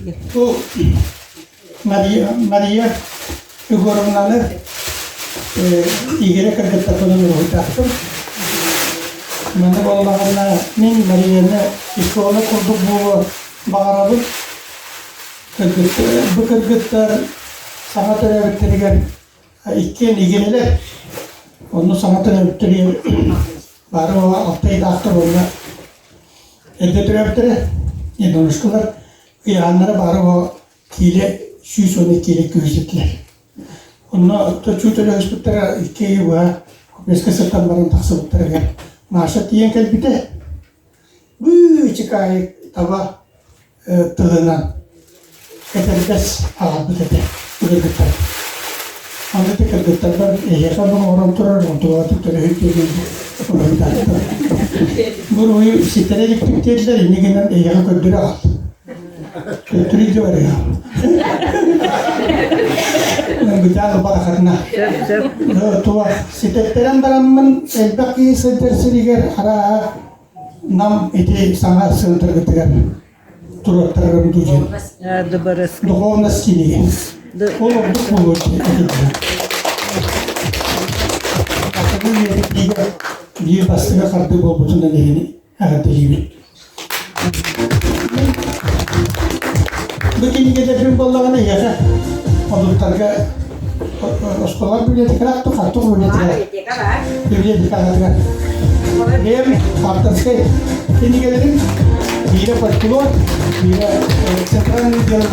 Бу Мария, Мария Егоровнаны игирэ кыргыттарбынан уруһуйдаахпын. Манна буоллаҕына мин Марияны икона курдук буолуо баҕарабын. Кыргыттар, бу кыргыттар саҥа төрөөбүттэригэр иккиэн игирэлэр. Онно саҥа төрөөбүттэригэр бары алта ыйдаахтар уонна эрдэ төрөөбүттэрэ, единорожкалар ыйааннара баара киилэ 112 киилэ күүс этилэр. Онно чуу төлөһүспүттэрэ икки ыйы быһа купецка сытан баран тахсыбыттарыгар Маша тиийэн кэлбитэ. Быычыкаайык таба тылынан этэрбэс аҕалбыт этэ кыргыттар. Аны ити кыргыттарбар эһиэхэ бу оҥорон турар онтулаатын төлөһүт диэн уруһуйдааттар. Бу уруһуйу ситэрэ иликтик диэтилэр, инньэ гынан эһиэхэ көрдөрө аҕал. Төттөрү илдьэ барыам. Бытаал барахатына. Туох ситэттэрэн бараммын элбэх киһи сылдьар сиригэр арааһа Нам ити саҥа сыантаргытыгар туруоттарарым дуу диэн. Духовность киинигэр. Ол ордук буолуо этилэр. Атыгы үйэтитиигэ биир бастыҥа хардыы буолбутунан эһини эҕэрдэлиибин. Бу кинигэлэрбин буоллаҕына эһиэхэ одуттарга оскуолалар библиотекалаах хаттык библиотека библиотекаларыгар бэйэм авторскай кинигэлэрим биирэ фольклор, биирэ центральный дело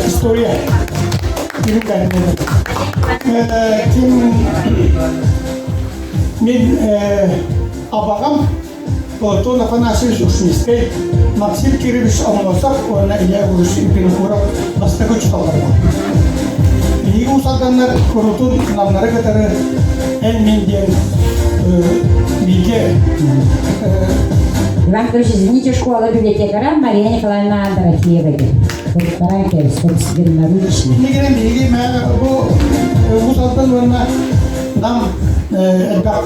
история Ким мин абаҕам Платон Афанасьевич Ушницкай, Максим Кирович Аммосов уонна Илья Егорович Винокуров бастакы учууталлара Биһиги уус алданнар курутун намнары кытары эн-мин диэн бииргэ Иван Петрович, извините, школа библиотекара Мария Николаевна Андрофеева диэн. Собственноручно. Иннигинэн биһиги бу Уус Алдан уонна Нам элбэх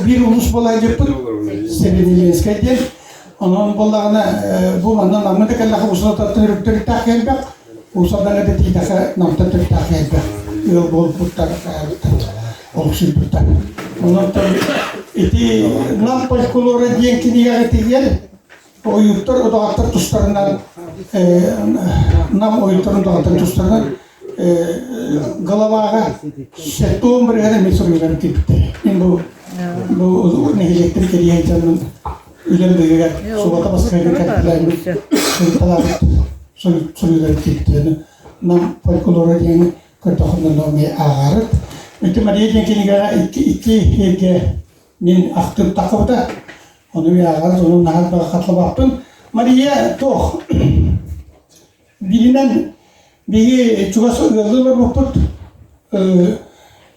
биир улуус буола дьыппыт Северо-Ленскэй диэн. Онон буоллаҕына бу манна Наммыт кэллэхэ Уус-Алдантан өрүттэрдээх элбэх, Уус-Алдаҥҥа да тиийдэхэ Намтан төрүттээх элбэх ыал буолбуттар, олохсуйбуттар. Онон ити Нам фольклора диэн кинигэҕэ тиийэн ойууттар, удаҕаттар тустарынан Нам ойууттарын удаҕаттарын тустарынан головаҕа сеттуон бырыһан эмиэ суруйууларын киирбиттэр. Мин бу бу нэһилиэктэри кэрийэн дьонун үлэм быыһыгар субата баскайга кэллээммит суруйталаабыт суруйууларын киирбиттэр. Нам фольклора диэни көрдөххүнэ эмиэ ааҕарыт. Ити Мария диэн кинигэҕэ икки икки эргэ мин ахтым тахсыбыта. Ону ааҕарыт, ону наһаа элбэҕи хатылабаппын. Мария туох бииринэн Биһиги чугас ыаллыы олорбуппут.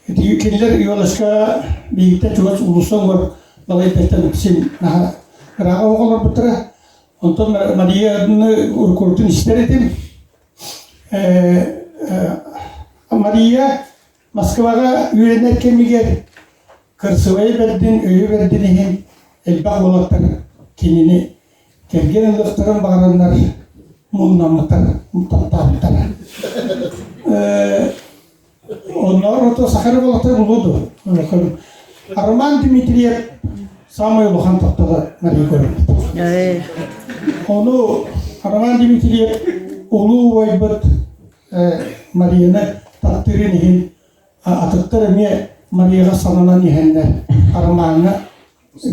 Ити кинилэр Иоласка биһигиттэн чугас уулусса уҥуор балайдартан син наһаа ырааҕа оһох олорбуттара. Онтон Марияны уруккутун истэр этим. Мария Москваҕа үөрэнэр кэмигэр кырсыбайа бэрдин, өйө бэрдин иһин элбэх уолаттар кинини кэргэн ылыахтарын баҕараннар муннаммыттар, таптаабыттара. Оннооҕор ото саха эрэ уолаттара булуо дуо? Роман Дмитриев саамай улахан таптала Мария Егоровна. Ону Роман Дмитриев улуу убайбыт Марияны таптыырын иһин атыттар эмиэ Марияҕа сананан иһэннэр Арамааҥҥа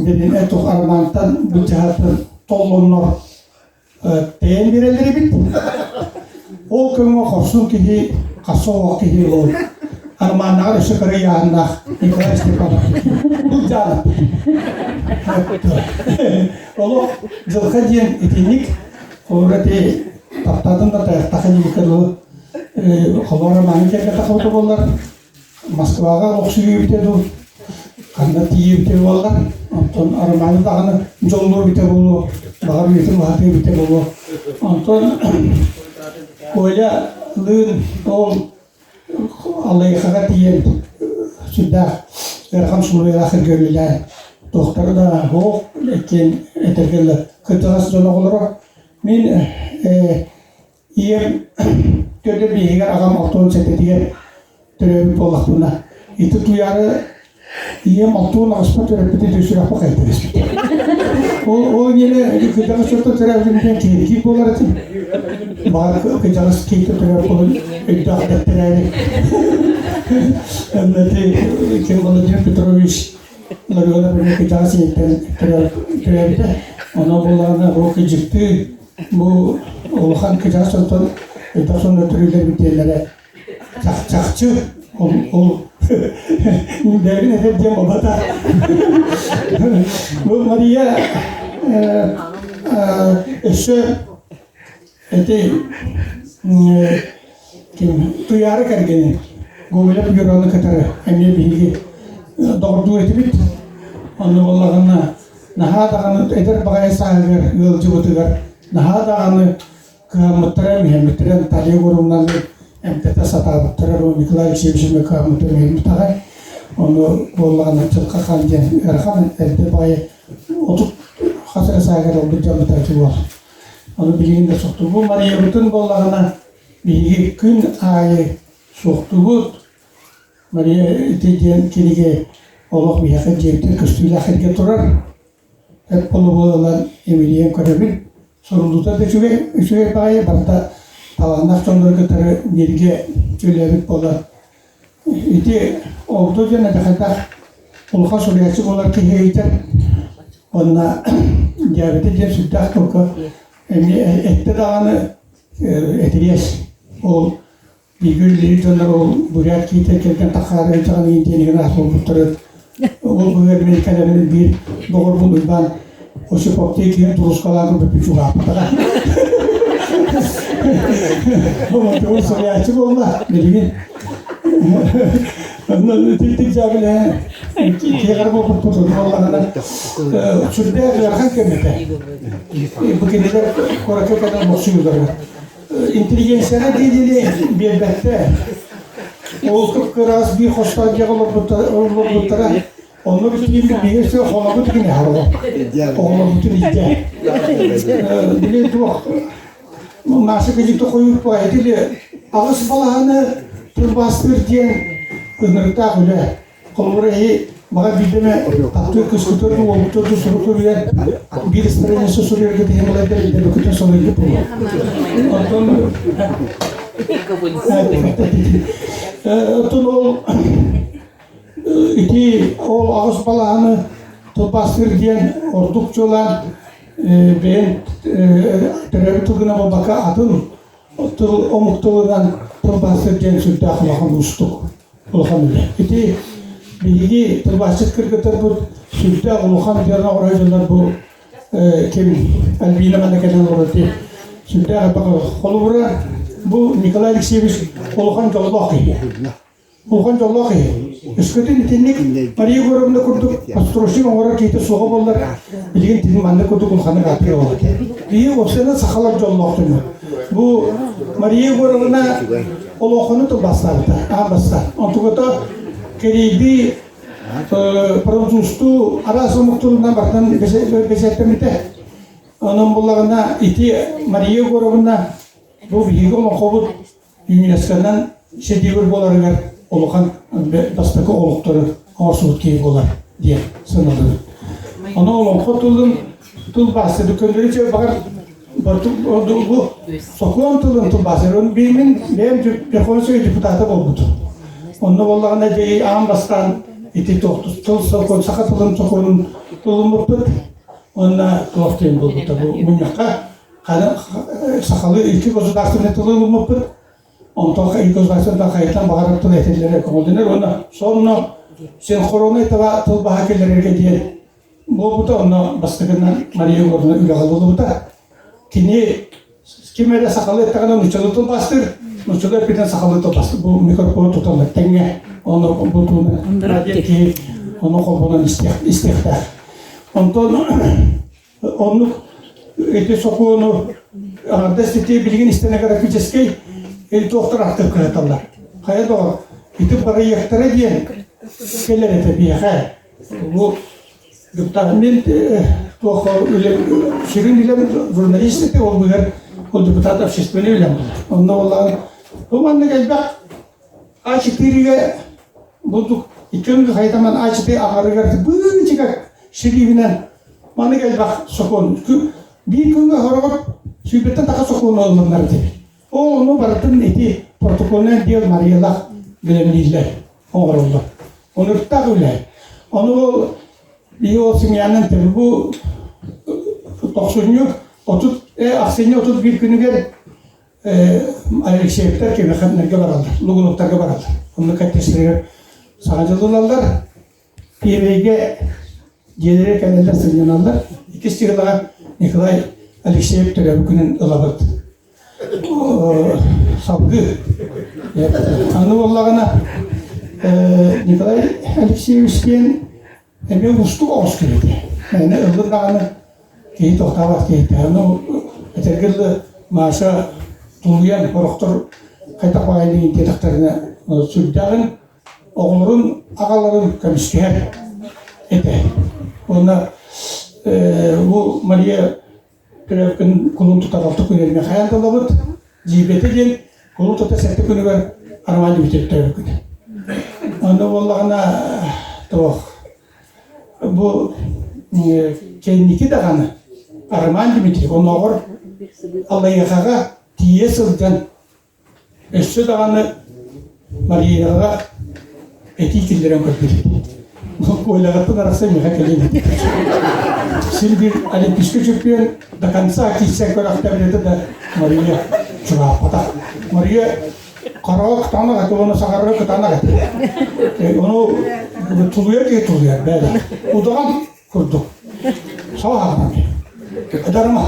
билин туох Арамаантан былдьаһартан толлоннор тэйэн биэрэллэр эбит. Ол көҥө хорсун киһи хасоох киһи ол Армааннаҕар өссө кыра ыйааһыннаах Николай Степанов былдьаабыт. Олох дьылҕа диэн итинник Холобура ити таптаатым да тайахтаха диэбиккэ дылы холобура мааны кэргэтэ хабыта буоллар Москваҕа олохсуйуу дуу ханна тиийиибитэ буоллар онтон Романы даҕаны дьоллуо эбитэ буолуо баҕар үйэтин уһатыа эбитэ буолуо онтон Коля лыын ол Аллайыхаҕа тиийэн сүрдээх ыарахан усулуобуйалаах сиргэ үлэлээн туохтара да суох иккиэн этэргэ дылы кырдьаҕас дьон оҕолоро мин Ийэм төрдө биэһигэр, аҕам 67-тигэр төрөөбүт буоллахпына, ити туйаары ийэм 68-па төрөппүтэ үтүө сүрэхпэ хайта түспүтэ. Ол ол иннинэ кырдьаҕас дьонтон төрөөбүтүм диэн киһиргиир буолар этим. Баҕар кырдьаҕас киһитэ төрөөбүт буолан өйдөөх дэттэрээри. Онно ити ким Владимир Петрович Ларионов эмиэ кырдьаҕас ийэттэн төрөөбүтэ. Онон буоллаҕына бу кыдьыктыы бу улахан кырдьаҕас дьонтон өйдөөх сонно төрүүллэр диэннэрэ чахчы ол ол бэйэбин этэр диэн буолбата. Бу Мария өссө ити ким Туйаара кэргэнин Гоголев Юраны кытары эмиэ биһиги доҕордуу этибит. Онно буоллаҕына наһаа даҕаны эдэр баҕайы сааһыгар ыалдьыбытыгар наһаа даҕаны кыһаммыттара, миһэммиттэрэ Наталья Егоровнаны эмтэтэ сатаабыттара, бу Николай Алексеевич эмиэ кыһаммыта миһэммитэҕэ. Ону буоллаҕына Чылха хан диэн ыарахан эрдэ баҕайы 30 хас эрэ сааһыгар ылбыт дьоммута уол. Ону билигин да суохтубу. Мариябытын буоллаҕына биһиги күн аайы суохтубут. Мария ити диэн кинигэ олох биһиэхэ дьиэбитигэр көстүүлээх эргэ турар. Эт холобур ылан имилийэн көрөбүн. Суруллуута да үчүгэй, үчүгэй баҕайы барыта талааннаах дьоннору кытары бииргэ үлэлээбит буолан. Ити ордук диэн этэхайдах улахан суруйааччы буолар киһи ыйытар. Уонна дьээбэтэ диэн сүрдээх тылга эмиэ эттэ даҕаны этириэс. Ол Бииргэ үлэлиир дьоннор ол бурят киһитэ кэргэн тахсаары ыйдаҕын иинтиэнигин аах буолбуттары. Ол быһыар мин кэлэммин биир доҕорбун Уйбаан Осиповтыы киһи туруускалаан көрбүппүн чугаһаппатаҕа. Ол суруйааччы буолла билигин. Онно итинник дьээбэлэһэн киэҕэр буолбуппут буоллаҕына сүрдээх ыарахан кэм этэ. Бу кинилэр куоракка кэлэн бохсуйууларыгар. Интеллигенцияҕа диэни биэрбэттэр. Ол кып-кыраас биир хостоох дьиэҕэ олорбуттара. Онно бүтүннүү биир сыл холобут гинэ хаалла. Оҕолорбутун иитэ. Били туох Наша кыдьыкта хойууппа этили аҕыс балаһаны тылбаастыыр диэн ынырыктаах үлэ. Холобура эһи баҕар биирдэ эмэ таптыыр кыскытыр уолбутур ду сурук суруйар биир страница суруйарга тиһэн балайдар илдьэбиккитин солуйбут буолуо. Оттон оттон ол ити ол аҕыс балаһаны тылбаастыыр диэн ордук чуолаан бэйэм төрөөбүт тылгына буолбакка атын тыл омук тылынан тылбаастыыр диэн сүрдээх улахан уустук улахан үлэ. Ити биһиги тылбаасчыт кыргыттарбыт сүрдээх улахан дьыала оҥоро дьоннор бу ким Альбина манна кэлэн олорор дии сүрдээх элбэх холобура бу Николай Алексеевич улахан дьоллоох киһи. Улахан дьоллоох киһи. Өскөтүн итинник Мария Егоровна курдук подстрочник оҥорор киһитэ суоҕа буоллар, билигин тин маннык курдук улаханнык аатырыа буолуо этэ. Биһиги уопсайынан сахалар дьоллоох дьоннор. Бу Мария Егоровна олоҥхону тылбаастаабыта, аан бастаан. Онтуката кэриэйдии французтуу араас омук тылынан барытын бэчээттэммитэ. Онон буллаҕына ити Мария Егоровна бу биһиги олоҥхобут ЮНЕСКО-нан сэдиибир буоларыгар улахан бастакы олуктары оҥорсубут киһи буолар диэн сыаналыыбыт. Ону олоҥхо тылын тылбаастыыр көннөрү баҕар бу сокуон тылын тылбаастыыр. Мин бэйэм Верховный депутата буолбутум. Онно буоллаҕына дьэ аан бастаан ити тыл сокуон саха тылын сокуонун ылыммыппыт. Уонна туох диэн буолбута бу мунньахха сахалыы икки государственнай тылы ылыммыппыт. Онтон икки государственнай хайытан баҕарар тыл этиллэрэ көҥүллэнэр уонна сонно синхроннай тыла тылбаһа киллэрэргэ диэн буолбута. Онно бастакынан Мария Егоровна үлэҕэ ылыллыбыта. Кини ким эрэ сахалыы эттэҕинэ нууччалыы тылбаастыыр, нууччалыы эппитинэн сахалыы тылбаастыыр. Бу микрофону туталлар тэҥҥэ. Онно бу туһунан киһи ону холбонон истиэхтээх. Онтон Оннук ити сокуону аҥардас ити билигин стенографическай туохтар ахтып кыһаталлар. Хайа доҕор, ити бырайыактара диэн кэлэр этэ биһиэхэ. Бу депутат мин туох үлэ сүрүн үлэм журналист этэ ол быһар. Ол депутат общественный үлэм буолар. Онно буоллаҕына бу маннык элбэх А4-гэ булдук икки өҥгө хайытаман А4 аҕарыгар быычыка шириибинэн маннык элбэх сокуон биир күҥҥэ хороҕор сүүрбэттэн таха сокуону ыллыннар диэбит. Ол ону барытын ити протокольнай отдел Мариялаах бэлэмнииллэр, оҥороллор. Онуктаах үлэ. Ону ол биһи ол семьянан бу тохсунньу 30 ахсынньы 31 күнүгэр Алексеевтар Кемеханнарга бараллар, Лугуновтарга бараллар. Онно кэттестеригэр саҥа дьыл ылаллар. Пиэбэйгэ дьиэлэрэ кэлэллэр, сынньаналлар. Иккис чыгылаҕа Николай Алексеев төрөөбүт күнүн ылабыт. Салгыы. Аны буоллаҕына Николай Алексеевич диэн эмиэ уустук оҕус киһи Мээнэ ыллыр даҕаны киһи тохтообот киһитэ. Ону этэргэ дылы Маша тулуйан сорохтор хайдах баҕайы диэтэхтэринэ сүрдээҕин оҕолорун аҕаларын көмүскэһэр этэ. Уонна бу Мария Күн кулун тутар алта күнүгэр Михаил Далабыт дьиибэтэ диэн кулун тутар сэттэ күнүгэр Роман Дмитриев төрөөбүт күнэ. Онно буоллаҕына туох бу кэнники даҕаны Роман Дмитриев оннооҕор Аллайыахаҕа тиийэ сылдьан Өссө даҕаны Марияҕа этии киллэрэн көрдүбүт. Коляҕыттан арахсан миэхэ кэлин Син биир олимпийскай чемпион до конца киирсэн көрөхтөрүнэ да Мария чугаһаппатах. Мария хараҕа кытаанах этэ уонна саҥарара кытаанах этэ. Ону тулуйар киһи тулуйар бэйэ. Удаҕан курдук. Саҕа Дарма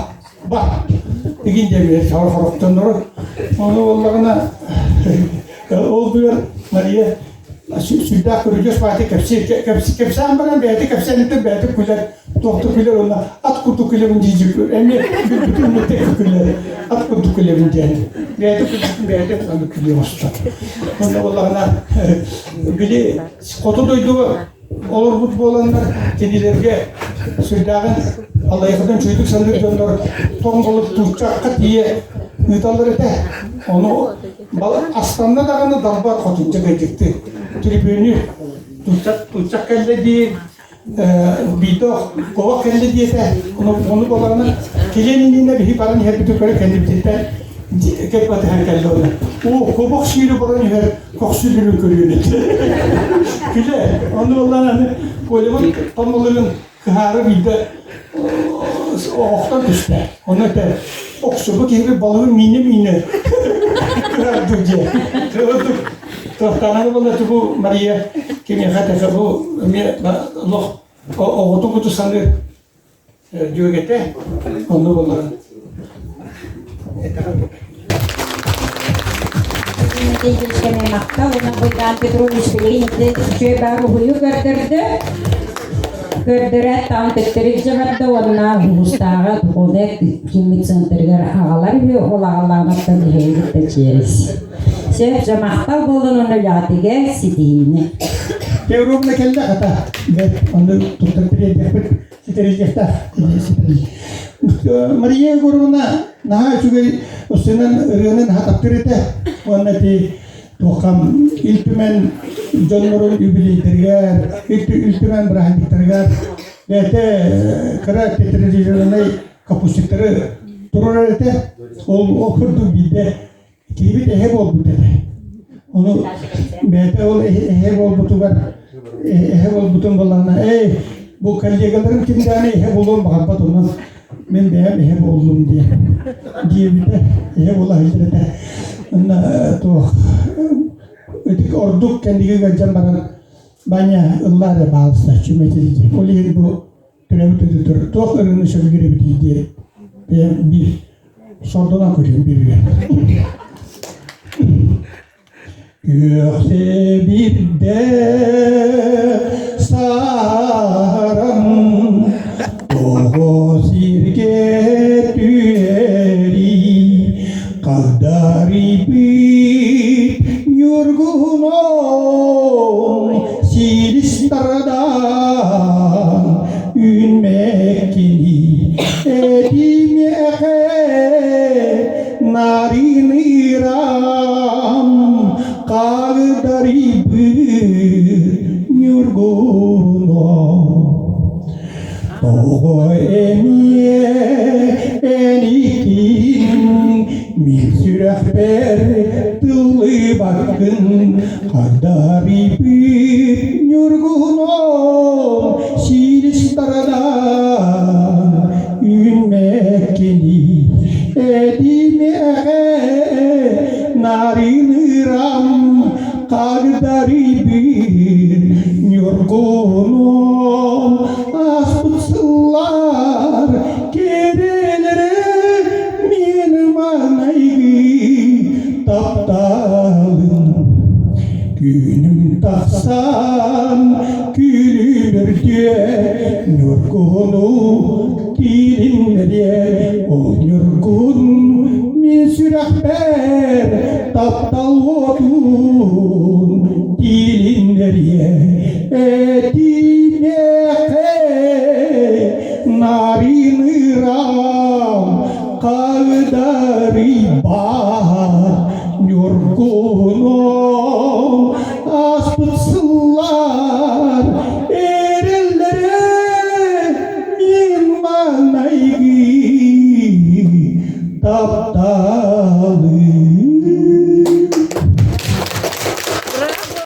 ба игин диэбит саҕа хорохтоннору. Ону буоллаҕына ол быар Мария сүрдээх көрүдьүөс баайта кэпсии кэпсээн баран бэйэтэ кэпсээниттэн бэйэтэ күлэр туохта күлэр уонна ат курдук күлэбин дии эмиэ бүтүн күлэр ат курдук күлэбин диэн бэйэтэ күлбүтүн бэйэтэ аны күлүө оҥостор онно буоллаҕына били хоту дойдуга олорбут буоланнар кинилэргэ сүрдээҕин аллайыахатан үчүгэйдик саныыр дьоннор тоҥ болук тууччахха тиийэ ыыталлар этэ. Ону астанна даҕаны далбар хотунча кырдьыкты трибүнү тууччах кэллэ дии биирдэ куобах кэллэ диэтэ ону буоллаҕына килиэн иннинэ биһи баран иһэрбитин көрө кэллибититтэн кэп батыһан кэллэ оны оо куобах сүүрү баран иһэр көхсүлүрүн көрүөн этэ. Күлэ, ону буоллаан аны Колябын томмолугун кыһаары биирдэ оҕохтон түстэ. Ону этэ, охсубу киһи балыгын миинэ-миинэ кыһарды диэ. Кыһырдык Тохтаананы буолла бу Мария кимиэхэ этэ бу эмиэ лох оҕотун куту саныыр дьүөгэтэ онно буоллар Дмитриевичкэ махтал уонна Богдан Петрович билигин үчүгэй баар уһуйу көрдөрдө. Көрдөрөөт таҕан төттөрү илдьэ барда уонна улуустааҕы духовнай кииммит центрыгар аҕалар үһү, ол аҕалаабаттан иһэйи кытта чиэрис. Сөп, дьэ махтал буоллун уонна үлэҕитигэр ситиһиини. Теория кэллэ хата. Онно туттар тириэрдиэхпит ситэриллиэхтээх. Мария Егоровна наһаа үчүгэй устунан ырыанан таптыыр этэ. Уонна ити туоххам Ил Түмэн дьоннорун юбилейдэригэр, Ил Түмэн бырааһынньыктарыгар бэйэтэ кыра театрализированнай капустиктары туруорар этэ. Ол курдук биирдэ киһибит эһэ буолбут этэ. Ону бэйэтэ ол эһэ буолбутугар эһэ буолбутун буоллаҕына эй бу коллегаларым ким даҕаны эһэ буолуон баҕарбат онон мин бэйэм эһэ буоллум диэн диэбитэ эһэ буола сылдьар этэ онно туох ытык ордук кэнники ыалдьан баран Ваня ыллаа эрэ баалыста чүмэтил диэн ол иһин бу төрөөбүт өтөтөр туох ырыаны сөбүлүүр эбитий диэн бэйэм биир сордонон көрүөм биир Күөх сэбирдэ сааран тоҕо сиргэ түһэрий хагдарыйбыт ньургуһунун силис тардан үүнмэккиний этимиэхэ. Хагдарыйбыт ньургуно Тоҕо эмиэ эникин мин сүрэхпэр тыллыбаккын Хагдарыйбыт ньургуном силис тарадан үүммэккиний Этимиэхэ нарынырам хагдарыйбыт ньургуном ааспыт сыллар кэрэлэрэ мин маҥнайгы тапталым Күнүм тахсан күлүмүрдүө ньургуну тиилиннэриэ ол ньургун мин сүрэхпэр таптал уотун тиилиннэриэ этимиэхэ нарынырам хагдарыйбат ньургуном ааспыт сыллар эрэллэрэ мин маҥнайгы тапталым.